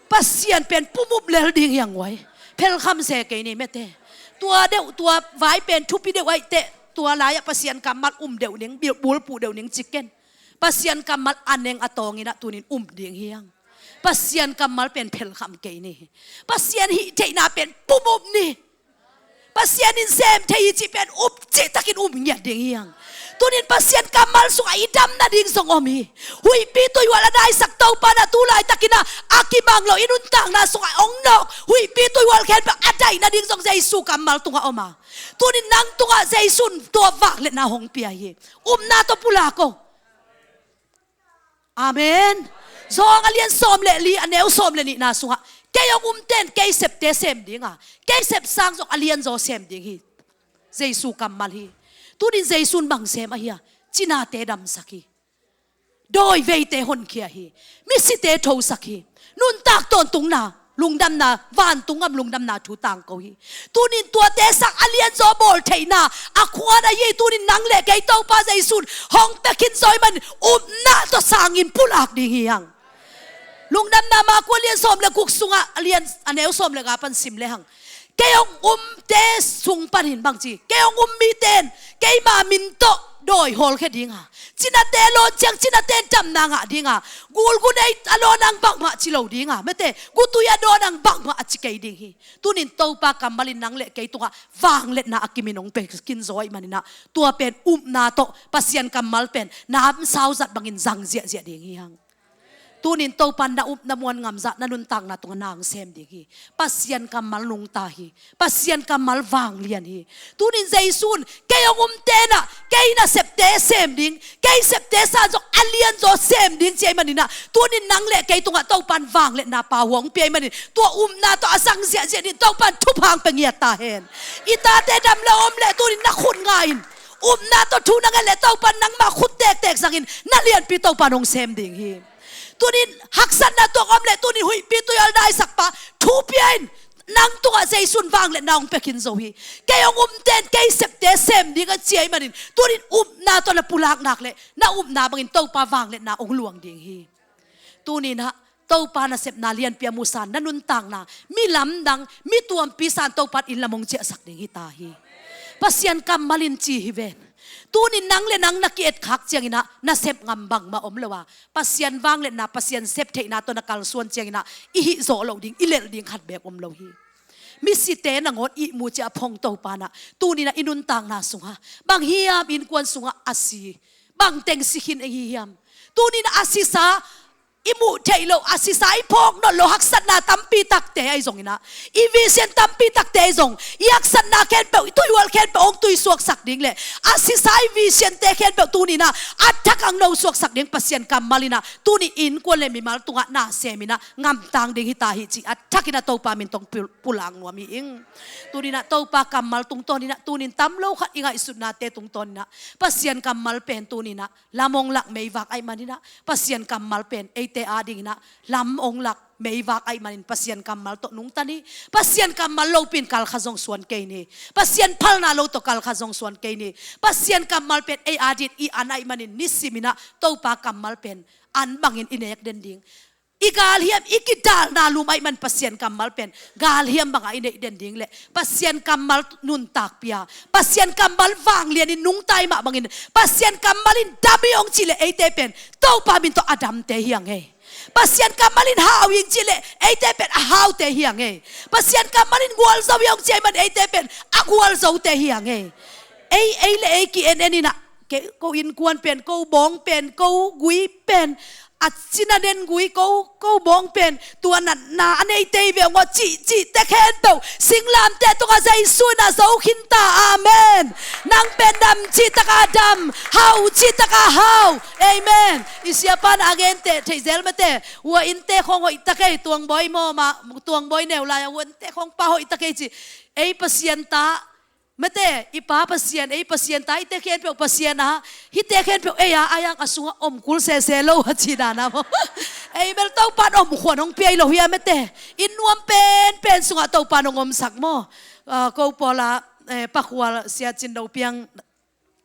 Pasian pen pumup lel ding hi hang Huai. Phel kham se kei ni mete. Tua deuh, tua vai pen thupi deuh ahih teh, tua lai-ah Pasian kammal um deuh ning, bil, bulphuh deuh ning ci ken. Pasian kammal a neng a tawng in ah tuni-in um ding hi hang. Pasian kammal pen phel kham kei ni. Pasian hih theihna pen pumup ni. Pasian in sem thei hi cih pen up cihtakin um ngiat ding hi hang. Tuni-in Pasian kammal sungah i dam nading zong om hi. Huihpi tuihual a daisak Topa in ah tu laitakin ah a kimang lo i nuntakna sungah hong nawk huihpi tuihual khempeuh a daih nading zong Jesu kammal tungah om a, tuni-in nang tungah Jesu in tua vangliatna hong pia hi. Upna tawh pulak o. Amen. Johan a lian sawm le li, a neu sawm le nihna sungah, kei hong umte in kei septe sem ding a, kei sep sang zong a lianzaw sem ding hi. Jesu kammal hi. Tuni-in Jesu in bang sem ahi a, cinate damsak hi. Dawi veite honkhia hi. Misite thosak hi. Nuntak tawntungna, lungdamna, vantung gam lungdamna thu tangko hi. Tuni-in tuate sang a lianzaw bawl theihna a khuan ahi hi. Tuni-in nang le kei Topa Jesu in hong pia khin zaw ahih manin upna tawh sangin pulak ding hi hang. Lungdamna Marku a lian sawm le guk sungah a lian a neu sawm le nga pan sim lehang, kei hong umte sung panin bang ci, kei hong um mite in keima min tawh dawi hawlkhia ding a, cinate lawn ciang cinate in damna ngah ding a, gulgunei a lawn ang bangmah ci lo ding a, mate, gutui a dawn ang bangmah a ci kei ding hi. Tunin Topa kammal in nang le kei tungah vangliatna a kimin hong pia khin zaw ahih manin ah, tua pen upna tawh Pasian kammal pen namsau zat bangin zang ziahziah ding hi hang. Tunin Topa in na upna muan ngamzah na nuntakna tungah na hong sem ding hi. Pasian kammal nungta hi. Pasian kammal vanglian hi. Tunin Jesu in kei hong umte in ah kei nasepte sem ding, kei septe san zong a lianzaw sem ding ci ahih manin ah, tunin nang le kei tungah Topa in vangliatna pau hong pia ahih manin, tua upna tawh a zang ziahziah dingin Topa in thupha hong pia ngiat ta hen. I tate dam lo om leh tunin na khut nga in, upna tawh thu na nget leh Topa in nangmah khut tektek zangin na lianpi Topa in hong sem ding hi. Tunin haksatna tuak om leh tunin huihpi tuihual daisakpa thu pia in, nang tungah Jesu in vangliatna hong pia khin zo hi. Kei hong umte in kei septe sem ding a ci ahih manin, tunin upna tawh na pulak nak leh na upna bangin Topa vangliatna hong luang ding hi. Tunin ah Topa nasepna lianpi a musa in na nuntakna mi lamdang, mi tuampi sa in Topa in inn lam hong ciahsak ding hi ta hi. Pasian kammal in ci hi ven. Tunin nang le nang na ki-etkhak ciangin ah nasep ngam bangmah om lo a, Pasian vangliatna, Pasian septheihna tawh na kalsuan ciangin ah i hih zawh loh ding, i lelh ding khat beek om lo hi. Misite nangawn ihmu ciah a phong Topa in ah, tunin ah i nuntakna sungah bang hiam, innkuan sungah a si, bang teng si khin ahi hiam? Tunin ah a sisa i muh theih loh, a sisa i phawk nawn loh haksatna tampi takte ahi zongin ah, i vision tampi takte ahi zong, i haksatna khempeuh, i tuihual khempeuh hong tuisuaksak ding le a sisa i visionte khempeuh tunin ah a thak hong nosuaksak ding Pasian kammal in ah, tuni innkuan le mimal tungah na sem in ah ngamtang ding hi ta hi cih a thakin ah Topa min tawh pul-, pulak nuam hi ing. Tunin ah Topa kammal tungtawnin ah, tunin tam lo khat i ngaihsutnate tungtawnin ah, Pasian kammal pen tunin ah lam hong lak meivak ahih manin ah, Pasian kammal pen eite adingin ah lam hong lak meivak ahih manin Pasian kammal tawh nungta ni. Pasian kammal lopi in kalkha zong suan kei ni. Pasian phalna lo tawh kalkha zong suan kei ni. Pasian kammal pen ei adingin i an ahih manin nisimin ah Topa kammal pen an bangin i nek den ding. I galhiam, i kidalna lum ahih man Pasian kammal pen galhiam bangah i neih den ding le Pasian kammal nuntakpi a, Pasian kammal vanglianin nungta i mah bangin Pasian kammal in dam hi hong cih le eite pen Topa min tawh a damte hi hang ei. Pasian kammal in hau hi hong cih le eite pen a haute hi hang ei. Pasian kammal in gualzo hi hong cih ahih man eite pen a gualzote hi hang ei. Ei, ei le ei ki-en en in ah, ke, ko innkuan pen, ko bawng pen, ko gui pen, a cina nen gui, ko, ko bawng pen tua natna a neite hi ve ung aw cih, cihte khempeuh singlamteh tungah Jesu in ah zo khin ta. Amen. Nang pen dam cih takah dam, hau cih takah hau. Amen. I siapa in ah a genteh theih zel mate. Hua innte khawng hoih ta kei, Tuangbawi maw, ma, Tuangbawi neu lai-a hua innte khawng pa hoih ta kei ci. Ei Pasian ta, mate, i pa Pasian, ei Pasian ta, eite khempeuh Pasian a, hihte khempeuh ei a, a yang a sungah om kul sese lo a ci dan a maw. Ei bel Topa in omkhuan hong pia hi lo hi a mate. Inn nuam penpen sungah Topa in hong omsak maw. Ah, ko pawl a, eh, Pa Khual, Sia Cin Do Piang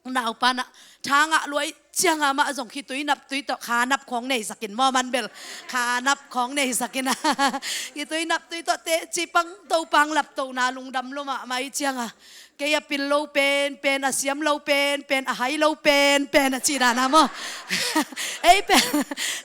naupa in ah tha ngah luai ciang a mah zong khitui naptui tawh kha nap khawng neisak in maw, man bel kha nap khawng neisak in a. Khitui naptui tawh teci pang Topa hong laptohna lungdam lua mahmah ahih ciang a, kei a pil lo penpen, a siam lo penpen, a hai lo penpen a cih dan a maw. Ei pen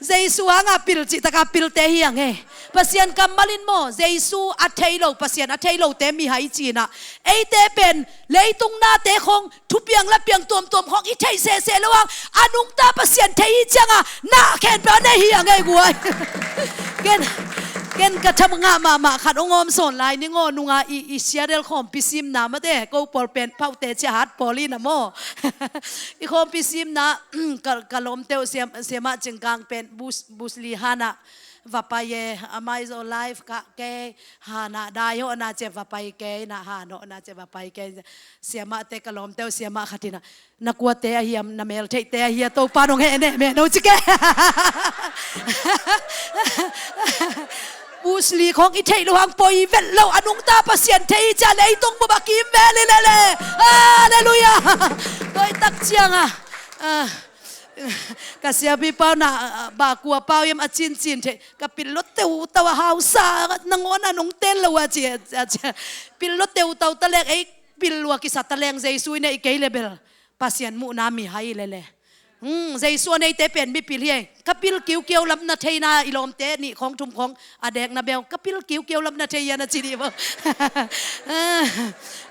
Jesu hang a pil cih takah pilte hi hang ei. Pasian kammal in maw, Jesu a thei lo, Pasian a thei lote mihai ci in ah, eite pen leitung nate khawng, thupiang lapiang tuamtuam khawng i theih sehseh lo hang, a nungta Pasian thei hi ciang a, na khempeuh a nei hi hang ei guai. Ken, ken ka tham ngah mahmah khat hong om sawn lai ning aw, nunga i, i siadel khawmpi simna mate, ko pawl pen phaute cia hat pawl in a maw. I khawmpi simna, ka, ka lawmte uh siam, siamah Cingkang pen Bus, Busli han ah va pai e, a mai zaw live kah kei, han ah dai hawhna cia va pai kei, na han hawhna cia va pai kei. Siamahte ka lawmte uh siamah khat in ah, na kuate a hiam, na meltheihte a hia, Topa in hong heh neh meh no ci kei. Busli khawng i theih loh hang poi vet loh, a nungta Pasian thei hi cia leitung bup a kimvel hi lele. Halleluiah. Tua i tak ciang a, ah, Ka siapi pau na, ah, bakua pau hiam a cincin thei. Ka pil lo teutau a hausa, nangawn a nong tel lo a ci, a ci. Pil lo teutau taleng, ei pil lua kisa taleng Jesu i neih kei le bel Pasian muhna mihai lele. Hmm, Jesu a neite pen mipil hi ei. Ka pil kiukiau lam na theina i lawmte nih khawng thum khawng a dek na beu. Ka pil kiukiau lam na thei ia na ci dih bo.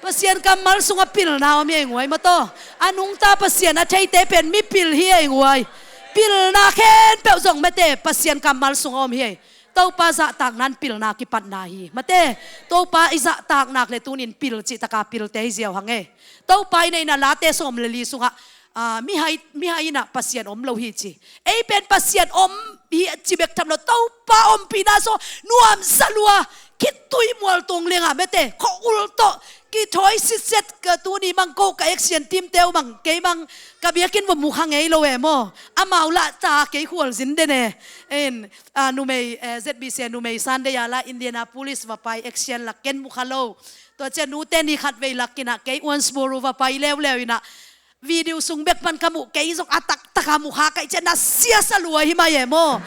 Pasian kammal sungah pilna om hi ei nguai maw taw. A nungta Pasian a theite pen mipil hi ei nguai. Pilna khempeuh zong mete Pasian kammal sungah om hi ei. Topa zahtakna in pilna kipatna hi. Mate, Topa i zahtaknak le tunin pil cihtaka pilte hi ziau hang e. Topa i neihna Late sawm le li sungah, ah, mihai, mihai innah Pasian om lo hi ci. Ei pen Pasian om hi ci bek tham lo, Topa ompihna saw nuamsa lua, khitui mual tung liangah mete, khua ul tawh kithawi sitset ka tuni mang ko ka action team teu mang, kei mang ka biakinn va mu kha ngei lo e maw. Amau lah ta kei khual zin den e. En, ah, numei, eh, Z B C numei Sunday a lah Indianapolis va pai action lak ken mu kha lo. Tua ciah nute ni khat vei lak innah kei Owensboro va pai leuleu innah video sung bek pan ka muh kei zong a taktaka mu kha kaih ciah na siasa lua hi mai e maw.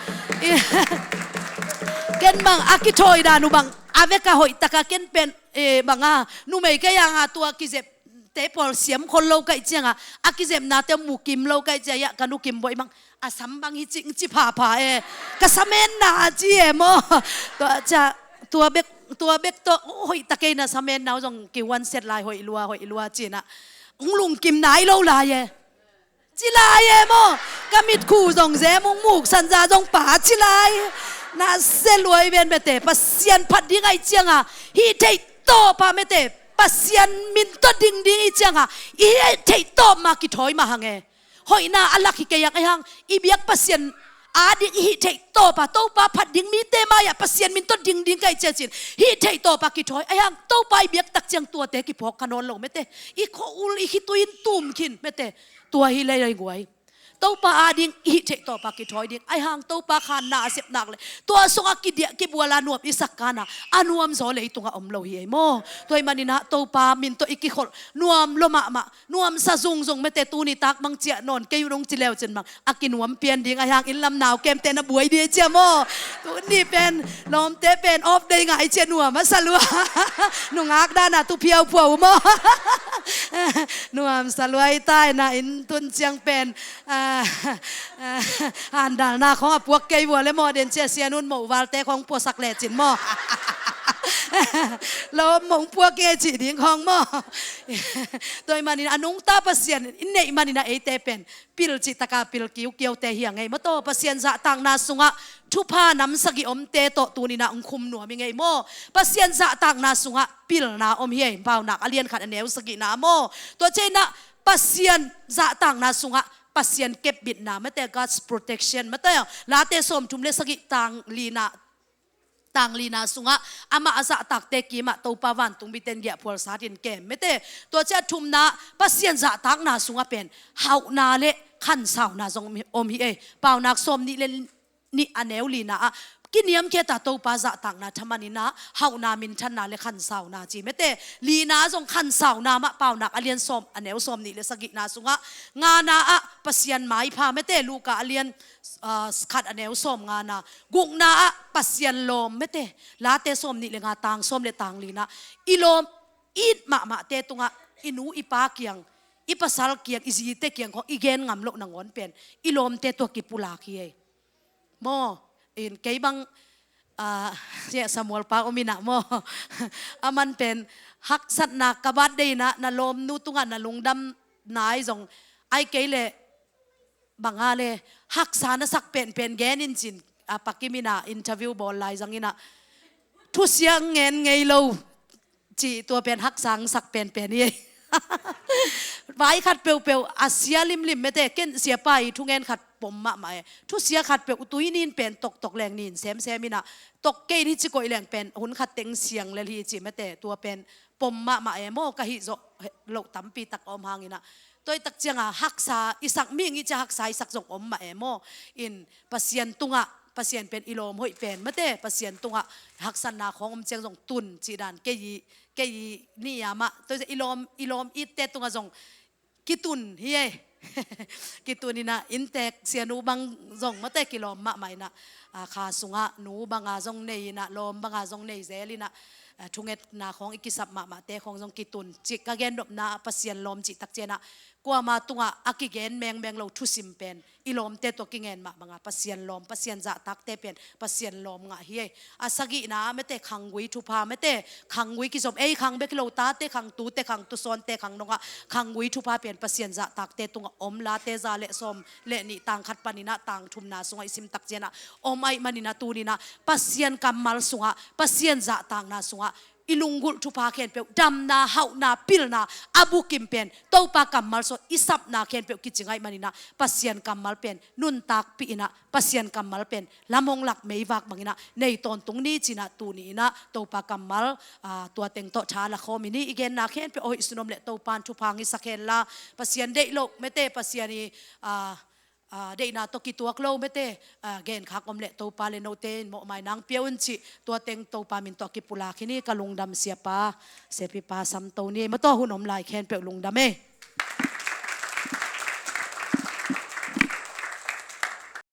Ken bang a kithawi dan uh bang a veka hoihtaka ken pen, eh, banga numei kei anga tua kizep te pawl siam khol lo kaih cianga a kizepnate mu kim lo kaih cia iah ka nu kim boih mang a sam bang hi cing ci phapha e. Ka samenna a ci e maw. Tua cia tua bek, tua bek tawh hoih takei na samenna uh zong kiuan set lai hoih lua hoih lua cinah hong lungkim nai lo lai e. Ci lai e maw. Ka mitkhu zong zem hong muk sanza zong pa ci lai. Na se luai ven mete Pasian phat ding aih cianga hih theih tawpa mete Pasian min tawh dingding i cianga i hih theih tawp ma kithawi mah hang e. Hoihna a lak hi kei ang aihang i biak Pasian ading i hih theih tawpa Topa phat ding mite mai-ah Pasian min tawh dingding kaih ciacin hih theih tawpa kithawi aihang Topa i biak tak ciang tuate kiphawk kha nawn lo mete. I khua ul i khitui in tum khin mete. Tua hi lei lei guai. Topa ading i hih theih tawpa kithawi ding aihang Topa khanna a sepnak le tua sungah kidiah kibuala nuam i sak kana a nuam zaw leitungah om lo hi ei maw. Tua ih maninah Topa min tawh i kikholh nuam lo mahmah. Nuamsa zungzung mete tuni tak bang ciah nawn kei uh nong ci leu cin bang a kinuam pian ding aihang inn lam nau kemte na buai dih cia maw. Tuni pen lawmte pen off day ngai cia nuam a sa lua. Nungak dana tu phiauphuau maw. Nuamsa lua i taina inn tun ciang pen, ah, ah, handalna khong a puak kei vua le maw den cia sianun moh valte khong puasak le cin maw. Lawm mong puak kei cih ding khong maw. Tua ih manin a nungta Pasian in neih manin a eite pen pil cihtaka pil kiukiaute hi a ngei maw taw Pasian zahtakna sungah thupha nam sagih omte tawh tuninah hong khum nuam hi ngei maw. Pasian zahtakna sungah pilna om hi ei Paunak a lian khat a neu sagihna maw. Tua ciainah Pasian zahtakna sungah Pasian kepbitna mate God's protection mate Late sawmthum le sagih tang lina tanglina sungah amah a zahtakte kimah Topa vantung miten giahphual satin kem mete. Tua ciah thumna Pasian zahtakna sungah pen hauhna le khansauna zong om hi ei. Paunak sawm nih le nih a neu lina ah kiniamkhiata Topa zahtakna thamaninah hauhna minthanna le khansauna ci mete. Lina zong khansauna mah Paunak a lian sawm a neu sawm nih le sagihna sungah ngana ah Pasian maipha mete Luka a lian ah, khat a neu sawm ngana. Gukna ah Pasian lawm mete Late sawm nih le nga tang sawm le tang lina i lawm it mahmahte tungah i nu i pa kiang i pasal kiang i zite kiang khong i gen ngam loh nangawn pen i lawmte tua kipulak hi ei. Maw in kei bang, ah, Samuel pa om inah maw. Aman pen haksatna ka birthday inah na lawmnu tungah na lungdam nai zong ai kei le banga le haksa na sak penpen gen in cin a pakim inah interview bawl lai zang inah thusia ngen ngei lo cih tua pen haksa sak penpen hi ei. Vai khat peuhpeuh a sia limlim mete ken siapa i thungen khat pom mahmah e. Thusia khat peuh tui nin pen toktok leng nin semsem inah tok kei in hi ci koih leng pen hun khat teng siang lel hi ci mete tua pen pom mahmah e maw ka hih zawh loh tampi tak a om hanginah. Tua i tak cianga haksa i sak mi ngi cia haksa i sak zong om mah e maw. In Pasian tungah Pasian pen i lawm hoih pen mate Pasian tungah haksatna khawng om ciang zong tun cih dan kei i, kei i ni a mah. Tua i lawm, i lawm itte tungah zong kitun hi e. Kitun inah inntek sianu bang zong mate kilawm mahmah inah, ah, kha sungah nu banga zong nei inah, lawm banga zong nei zel inah, ah, thungetna khawng i kisap mahmahte khawng zong kitun cih ka gen nopna ah Pasian lawm cih tak cianah kuama tungah a kigen mengmeng lo thusim pen i lawmte tawh kingen mah banga Pasian lawm, Pasian zahtakte pen Pasian lawm ngah hi ei. A sagihna ah mate khanggui thupha, mate khanggui kizom, ei khang bek hi lo, tate khang, tute khang, tusawnte khang nongah khanggui thupha pen Pasian zahtakte tungah om. Late za le sawm le nih tang khat paninah tang thumna sungah i sim tak cianah om ahih maninah tuninah Pasian kammal sungah, Pasian zahtakna sungah i lunggulh thupha khempeuh, damna, hauhna, pilna a bukim pen Topa kammal sungah i sapna khempeuh kici ngah ahih maninah Pasian kammal pen nuntakpih inah, Pasian kammal pen lam hong lak meivak banginah nei tawntung ni cinah tuni inah Topa kammal, ah, tua teng tawh tha la khawm i ni. I genna khempeuh a hoih sun om leh Topa in thupha hong hisak henla, Pasian deih loh mate, Pasian i, ah, ah, deihna tawh kituak lo mate, ah, genkhak om leh Topa le note in mawhmai nang pia un cih tua teng Topa min tawh kipulak hi ni. Ka lungdam siapa, siapipa Samto ni ei, mataw hun om lai khempeuh lungdam ei.